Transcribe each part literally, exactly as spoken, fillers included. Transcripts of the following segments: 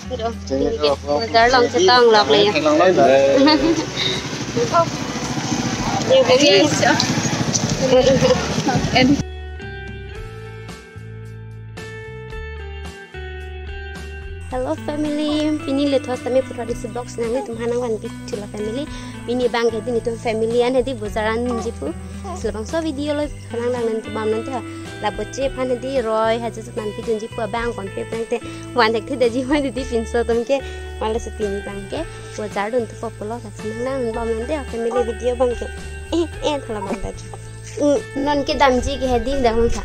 Bazar along chetong lok le. Hello family, pini le thos tame puthot isi vlog si nanglitum aphan nangvanpi thulo family. Pini abang ke di netum family an hedi bazar an nangji pu. Labangso video lo phanang nang nanti bam nanti ha. La boche aphan hedi roi haja sat nanpi dunji pu abang kon pe peng te. Van thekthedetji ma di pinso atum ke. Mala si pini abang ke bazar dun thupo pulo, lasi nang nang bam nanti ha family video abang ke. Eh, eh, thala abang tadi. Mm, non kedamji ke hedi dang tha.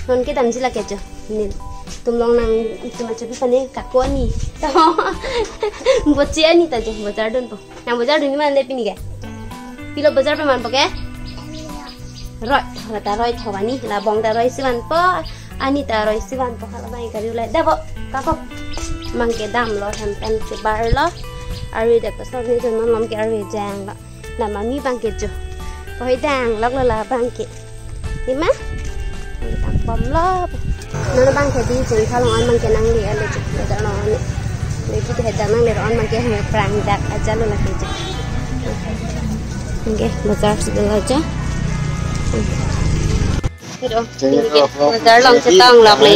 Non kedamji lake jo. Netum along nangtum achopi pane kako ani. Boche ani ta jo bazar dunpo. Nang bazar dunji ma ante pini ke? Pilo bazar pen vanpo ke? Roi, hala ta roi tho vani, la bong ta roi si vanpo. Ani ta roi si vanpo, hala abang gari ulai. Dabo, kako. Abang ke damlo, hem pen chebarlo. Arve dak ke sor ni jon malom ke arve janglo. La mami abang ke jo. Pahoi dang lok lo la abang ke. Ima? Abang ke dam bomlo. Non abang ke di jeng thalong an abang ke nangle ale jo. Dak lo ani. Lagi ke dak nangle ro an abang ke hame prang dak aja lo lake jo. Oke, bazar si dolo jo. Aduh, bazar along chetong lok le.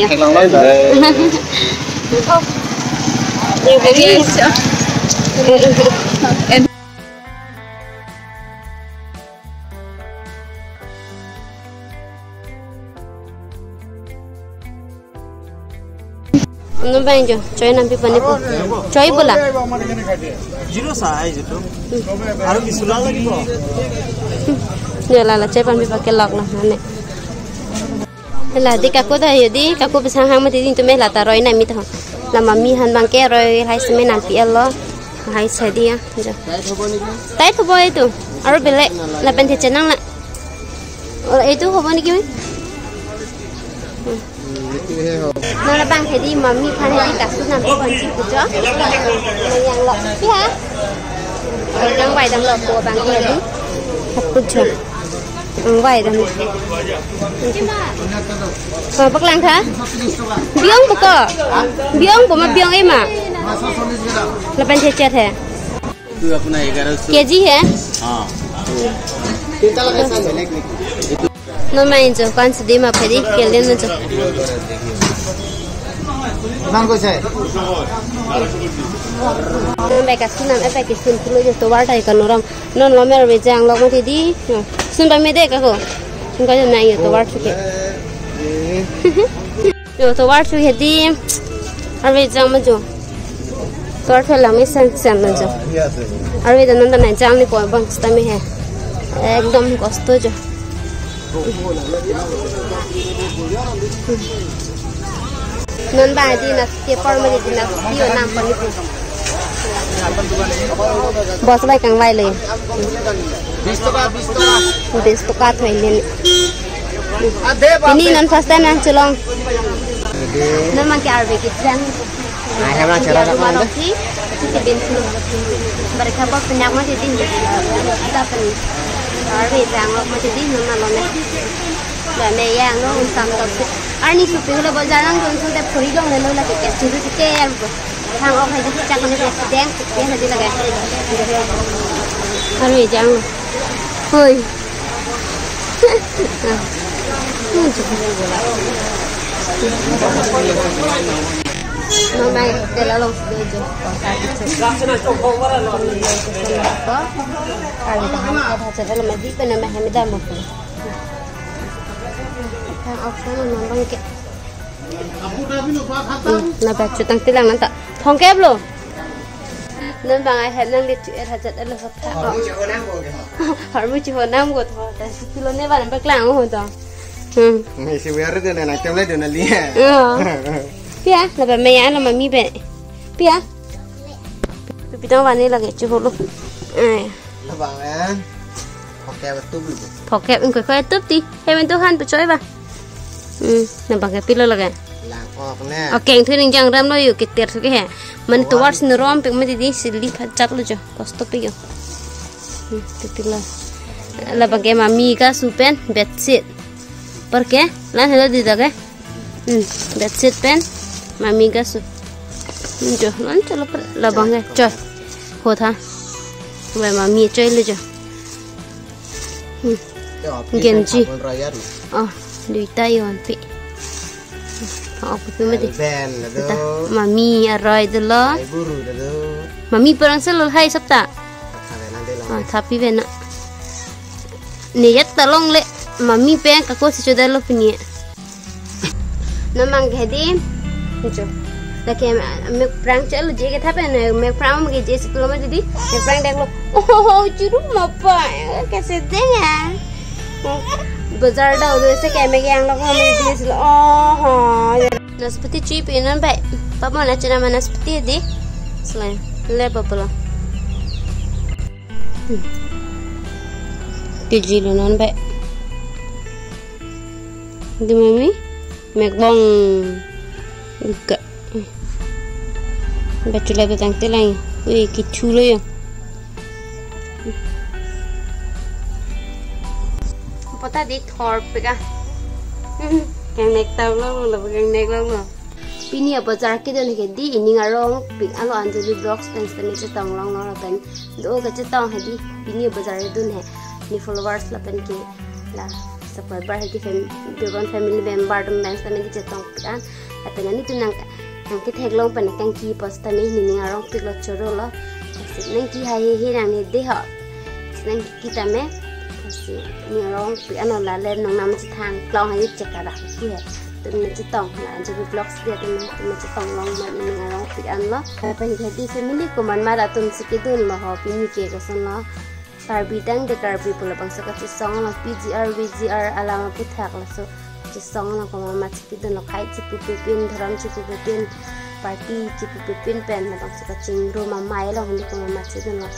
Ano bang jo, choi nampi pani po. Choi bola. Zero sa hai zero. Aro kisu lalagibo. Ne la la choi panpi pa ke lok la ne. La di kako ta yo di, kako pesang hang mati di, netum la ta roi nangmi ta. La mami aphan abang ke roi hai seme nampi alo. Hai sa di ya. Jo. Tight hobo niki? Tight hobo itu. Aro belek lapen theche nang la. Oh, itu hobo niki mi? Hmm, niki he ho. Non abang hedi mami aphan hedi kasu nampi ponji pu jo. Nang yang lo. Iya. Nang vai damlo ko abang hedi. Pu jo. Ang vai dam. Oh, paklang tha? Biong pu ko? Biong pu ma biong ema? Lapen theche the. এইটো আপোনাৰ এঘাৰশ। কেজি হে? হা। তিনিটা লগাইছা বেলেগ নেকি? এইটো। Non ma injo kan sidi ma phedi kelen na jo. কিমান কৈছে? Non bai kasu nam epai kisun pulo jo tovar thai kanoram. Non lo mer ve jang lo mati di. Sun ba me de kako. Sun ka jo na yo tovar chuke. Yo, tovar chu hedi. Arve jang ma jo. Tovar chu lang me sen sen ma jo. Arve dan dan jang ni ko bang sta me he. Ekdom kosto jo. Non ba di na ke por ma di na yo nam pa ni. Bos bai kangvai le. বিশ টকা, বিশ টকা। বিশ টকা thoi le. Ini non first time nangchelong. Non abang ke arve ke jang. Ah, hem nang chera dak mande. Siti bin sini. Barikha pok penyak ma titi. Ada pen. Arve jang lok ma titi non ma lo me. Lo me yang lo unsam tok si. Arni supi hule bol jalan tu unsam te phuri dong le lo lake ke suru si ke yang ko. Thang ok hai di chak ne ke deng ke hai di lage. Arve jang lo. Hoi. Mamai hotel along sudah jo. Kosa kitchen. Kami tahan ada cerita lemah di pena mah hemi damu. Thang ok sana nambang ke. Hmm, napa chutang tilang nanta. Thongkep lo. Non abang ai het nang le chu er hajat alo sa tha. Harmu chu honam go tho ta si pilo ne ban paklang ho to. Hmm. Ni si wer de na tem le de na li. Oh. Pia, la ba me ya la mami be. Pia. Pi pitong ba ni lage chu holo. Eh. Labang ya. Oke, betul betul. Phokep ingkoi koi tup ti. Hemen tuhan pechoi ba. Hmm, nang abang ke pilo lage. Lang ok ne. Oke, ingthu ning jang ram lo yo keter suke he. Mane tovar si rom pek mati di sili phat chak lo jo. Kosto pe yo. Hmm, tu pilo. Labang ke mami kasu pen bedsheet. Por ke? Lan helo di dak ke? Hmm, bedsheet pen mami kasu. Jo, non chalo per labang ke. Choi. Ho tha. Bai mami choi le jo. Hmm. Genji. Duita yon pi. Oh, pi mati. Mami aroi dolo. Mami parang selo hai sapta. Ah, thapi vena. Ne yat talong le mami pen kako si chodalo pini. Namang ke di. Cho. Lake mek phrang chalo je ke thapen mek phrang ke je siklo ma di. Mek phrang deklo. Oh, churu mapa. Kaise deng ya. Bazar da udo se ke mek yang lo ma di silo. Oh. Naspati chui pe non bai. Papa na chana ma naspati di. Selain le papa lo. Tiji lo non bai. Di mami, mek bong. Buka. Bai chulai bai tangte lang. Ui, kichu lo yo. Pota di thor pika. Kangnek tau lo lo, kangnek lo lo. Pini abazar kedun ke di ining arongpik alo Anjali Vlogs pen sitame chetong longlo lapen do kachetong hedi pini abazar dun he ni followers lapen ke la subscriber hedi fam-, Durban family member atum pen sitame kachetongpik an lapen ani tu nang nang ketheklong pen kangki pu sitame ining arongpik lo choro lo nangki hai he nang ne de ho nang kita me si ining arongpik ano la le nong nam chethang klong hai chekara ki he. Tumi chetong la Anjali Vlogs dia tumi tumi chetong long ma ining arongpik an lo. Pen ke di family komat mat atum si kedun lo ho pini ke koson lo. Karbi tangte Karbi pu labangso kachesong lo P G R V G R alam aputhak laso chesong lo komat mat si kedun lo khai chipu pepin dhorom chipu pepin party chipu pepin pen labangso kachingrum amei along hini komat mat si dun lo.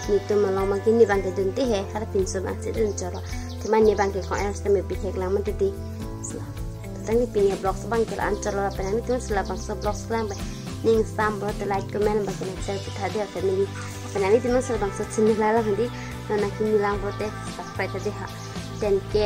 Nitum along ma kini bang kedun te he hala pinso bang si dun choro. Thema ni bang ke kong er sitame pithek lang ma titi. Tangte pini vlogs bang ke la-an cholo lapen ani tumi si labangso vlogs lang ba ning sam bro te like comment ba ke share pitha de family. Lapen ani tumi si labangso channel la lang di nona kimi lang bro te subscribe tha de ha. Ten K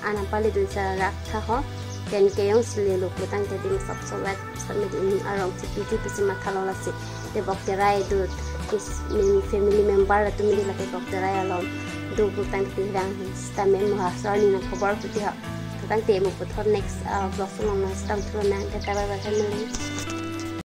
anam pali dun sa rak tha ho. Ten K jongsi lelo pu tangte di masap so wet sitame di ining arong si piji pisi matha lo lasi. Te bok terai do kis min family member la tumi di lake bok terai alom do pu tangte di rang sitame mo ha so ni nang khobor pu ti ha. Tangte mo puthot next, ah, vlog along nang sitame thuro nang tata bye bye family.